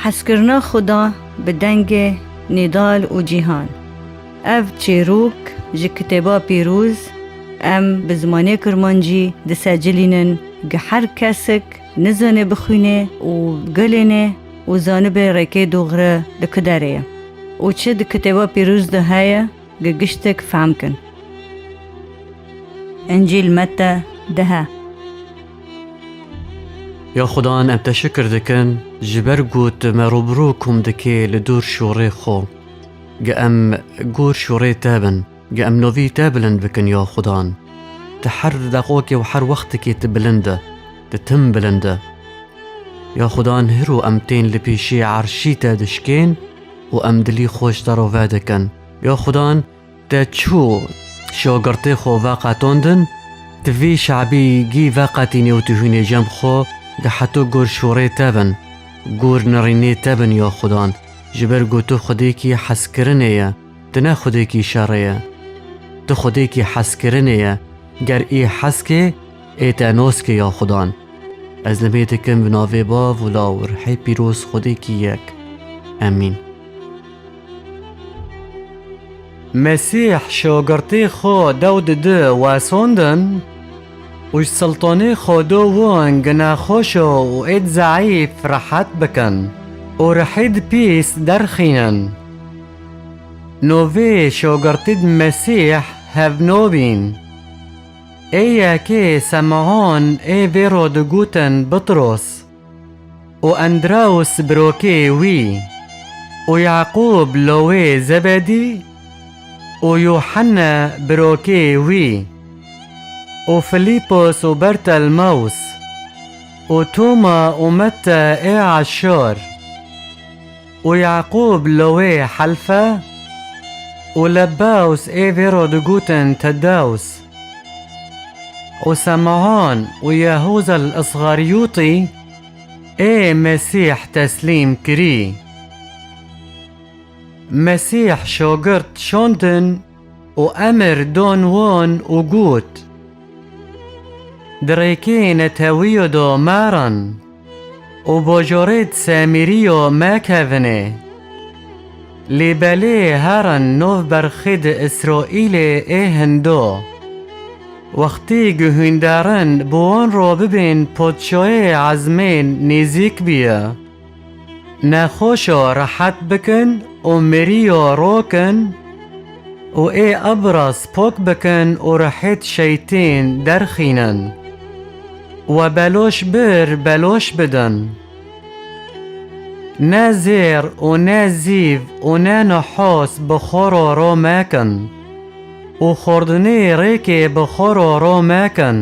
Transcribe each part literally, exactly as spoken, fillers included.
Hezkirina Xuda bi dengê Nîdal û Cîhan. Ev çîrok ji Kitêba Pîroz em bi zimanê Kurmancî disecilînin, gi her kesik nizane bixwîne û gelêne û zanibe rêkê doxre li ku derê ye û çi di Kitêba Pîroz de heye, gi giştek fehm kin. Încîl Mete dehe. Ya Xudan, em te şikir dikin, ji ber ku tu me rûbirû kom dikê li dor şûrê xwe. Gi em gor şûrê te bin, gi em novî te bilind bikin ya Xudan. Tu her deqokê û her wextekê tu bilind e, tu tim bilind e. Ya Xudan, hiro em tên li pêşî erşî te dişkên û em dilî xweş te rove dikin. Ya Xudan, te çû şagirtê xwe veqetandin, tu vî şabî gî veqetînî û tu hûnê cem xwe, gi heto gor şûrê te bin, gor nirînê te bin ya Xudan, ji ber ku tu Xwedêkî hezkirinê ye, tu ne Xwedêkî şerê ye. Tu Xwedêkî hezkirinê ye, ger î hezkê ê te noskê ya Xudan. Ez limê dikim bi navê Bav û Law û Rihê Pîroz Xwedêkî yek. Emîn. Mesîh şagirtê xwe dew di du wesandin û ji siltanê xwe do won gi nexweşo û êd zeîf rehet bikin û rihîd pîs derxînin. Novê şagirtîd Mesîh hevno bîn. Ê yekê Sem'on ê vê ro digotin Bitros û Endraws birokê wî û Yaqûb lawê Zebedî û Yuhanne birokê wî û Filîpos û Bertelmaws û Toma û Mette ê Eşşar û Yaqûb lawê Helfe û Lebbaws ê vê ro digotin Teddaws û Sem'on û Yehûza l-Isxaryûtî ê Mesîh teslîm kirî. Mesîh şagirt şandin û emir don wan û got, Di rêkê netewîyo do merin û bojorêd Semîrîyo mekevine. Lê belê herin nov berxê di Îsraîlê ê hindo. Wextî guhîndarin bi wan ro bibên podşoyê ezmên nêzîk bîye. Nexweşo rehet bikin û mirîyo rokin û ê ebras pok bikin û rihêt şeytên derxînin. We beloş bir beloş bidin. Ne zêr û ne zîv û ne nehos bi xwe ro ro mekin û xordinê rêkê bi xwe ro ro mekin.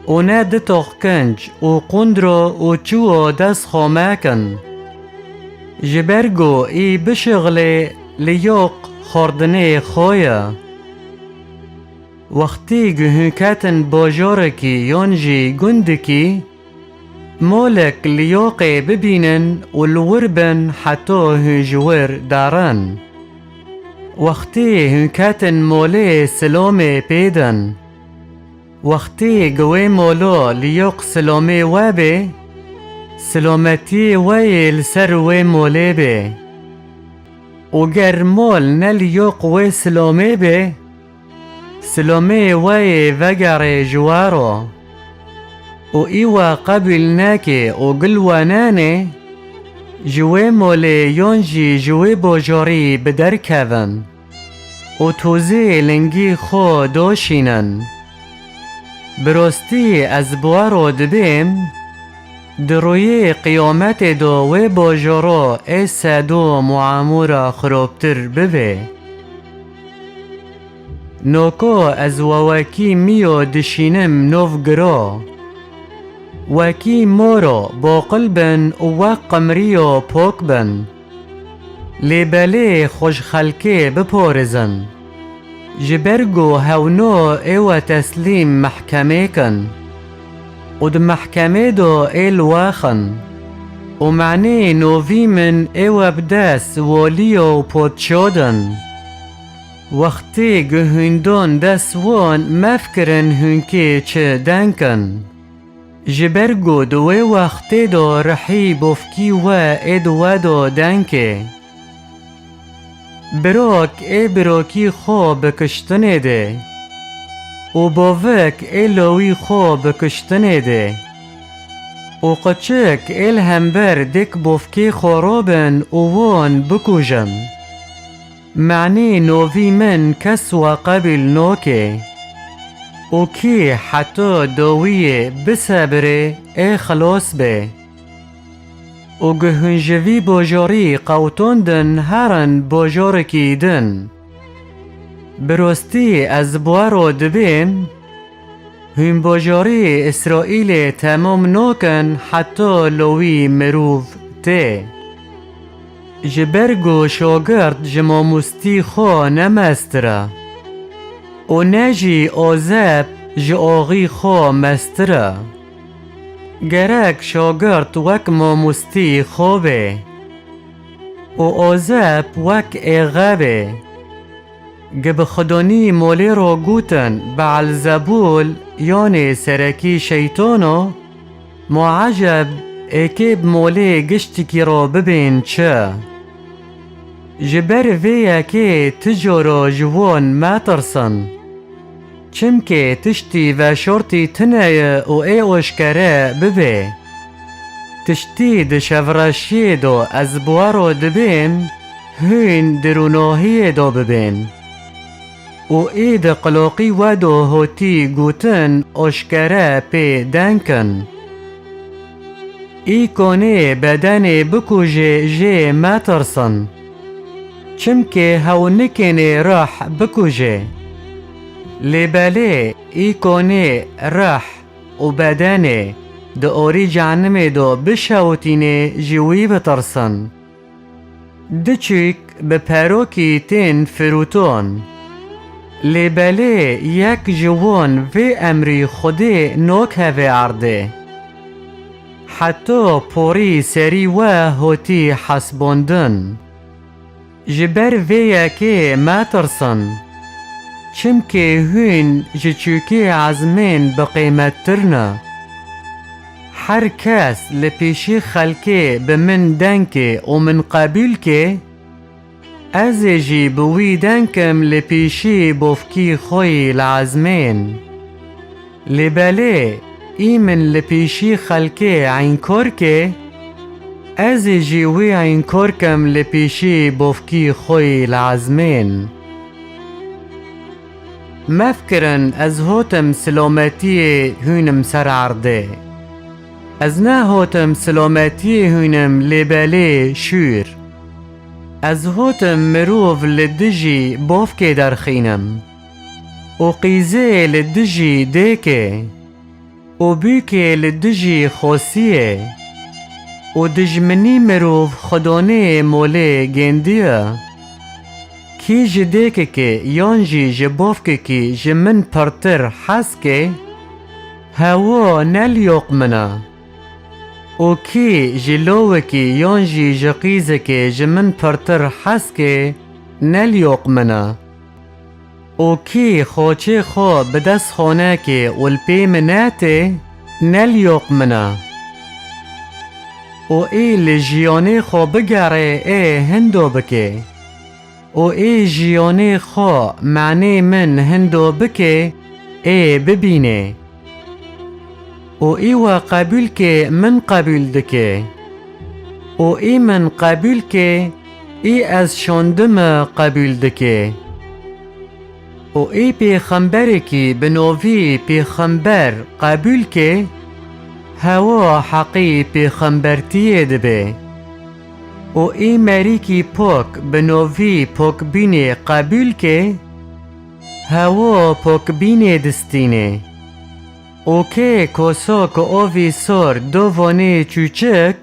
û ne ditoq kinc û qundro û çûwo dest xo mekin. Ji ber ku î bişixilê li yoq xordinê xo ye. Wextî ku hûn ketin bajarekî yon jî gundikî, molek li yoqê bibînin û li wir bin heto hûn ji wir derin. Wextî hûn ketin molê silomê pê din. Wextê gi wê molo li yoq silomê we bê, silometiyê we yê li ser wê molê bê. Û ger mol ne li yoq wê silomê bê, silomê we yê vegerê ji we ro. Û î we qebîl neke û gil we nane, ji wê molê yon jî ji wê bojorî bi derkevin. û tozê lingî xo doşînin. Bi rostî ez bi we ro dibêm, di rûyê qiyametê do wê bojoro ê Sedom û Emûra xiroptir bibê. Noko ez we wekî mîyo dişînim nov giro. Wekî moro boqil bin û wek qimrîyo pok bin. Lê belê xwe ji xelkê biporizin. Ji ber ku hewno ê we teslîm mehkemê kin û di mehkemê do ê li we xin û menê novî min ê we bi dest woliyo û podşo din. Wextê ku hûn don dest won, mefikirin hûn kê çi deng in. Ji ber ku di wê wextê de rihî bofkî we ê di we de dengê. Birok ê birokî xwe bi kiştinê de û bovik ê lawî xwe bi kiştinê de û qiçik ê li hember dêk bofkê xwe robin û wan bikujin. Manî novî min kes we qebîl noke. Û kî heta dawiyê bisebirê ê xilos be. Û gi hûn ji vî bajarî qewtandin herin bajarekî din. Bi rastî ez bi we re dibêm, hûn bajarî Îsraîlê temam nakin heta lawî mirov tê. Ji ber ku şagirt ji mamostî xwe ne mestir e û ne jî azeb ji axî xwe mestir e. Gerek şagirt wek mamostî xwe be û azeb wek êxe be. Gi bi xidonî molê re gotin Beelzebûl, yanê serekî şeytano, ma eceb êkê bi molê giştikî re bibên çi? Ji ber vê yekê ti cara ji wan metirsin. Çimkê tiştî veşartî tune ye û ê oşkere bibe. Tiştî di şevreşiyê de ez bi we re dibêm, hûn di rûnahiyê de bibên. Û ê di qiloqî we de hotî gotin oşkere pê denkin. Î konê bedenê bikuje jê metirsin. Çimkê hew nikênê rih bikuje. Lê belê î konê rih û bedenê di orî cehenimê de bişewitînê ji wî bitirsin. Du çûk bi perokî tên firotan. Lê belê yek ji wan vê emrî Xwedê nakeve erdê. Heta porî serî we hotî hesbandin. Ji ber vê yekê metirsin. Çimkê hûn ji çûkê ezmên bi qîmettir ne. Her kes li pêşî xelkê bi min deng ke û min qebûl ke, ez ê jî bi wî deng kim li pêşî bofkî xwe yî li ezmên. Lê belê, î min li pêşî xelkê înkor ke, ez ê jî wî înkor kim li pêşî bofkî xwe yî li ezmên. Mefikirin ez hotim silametiyê hûnim ser erdê. Ez nehotim silametiyê hûnim lê belê şûr. Ez hotim mirov li dijî bofkê derxînim. Û qîzê li dijî dêkê. Û bûkê li dijî xosiyê. Û dijminî mirov xidonê molê gêndiye. Kî ji dêkekê yan jî ji bofkekî ji min pirtir hez ke, hewa ne liyoq min e. Û kî ji lawekî yan jî ji qîzekê ji min pirtir hez ke, ne liyoq min e. Û kî xoçê xwe bi dest xanekê û li pê min netê, ne liyoq min e. Û ê li jiyanê xwe bigerê ê hindo bike. Û ê jiyanê xwe manê min hindo bike ê bibîne. Û ê we qebûl ke min qebûl dike. Û ê min qebûl ke ê ez şandime qebûl dike. Û ê pêxemberekî bi novî pêxember qebûl ke, hewa heqî pêxembertiyê dibe. Û ê merîkî pok bi novî pokbînê qebûl ke, hewa pokbînê distîne. Û kê kosa ku ovî sor dovanê çûçik,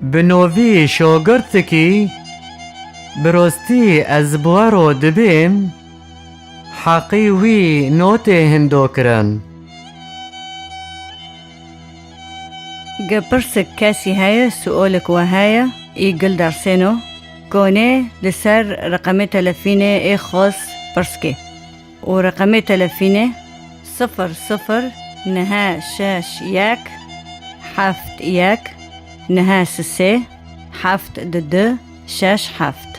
bi novî şagirtikî, bi rastî ez bi we re dibêm, heqî wî notê hindokirin. Ge pirsik kesî heye, suolik we heye, î gil dersêno, konê li ser reqemê telefînê ê xos pirskê. Û reqemê telefînê sifir sifir neh şeş yek Heft yek, neh sisê, heft du du, şeş heft.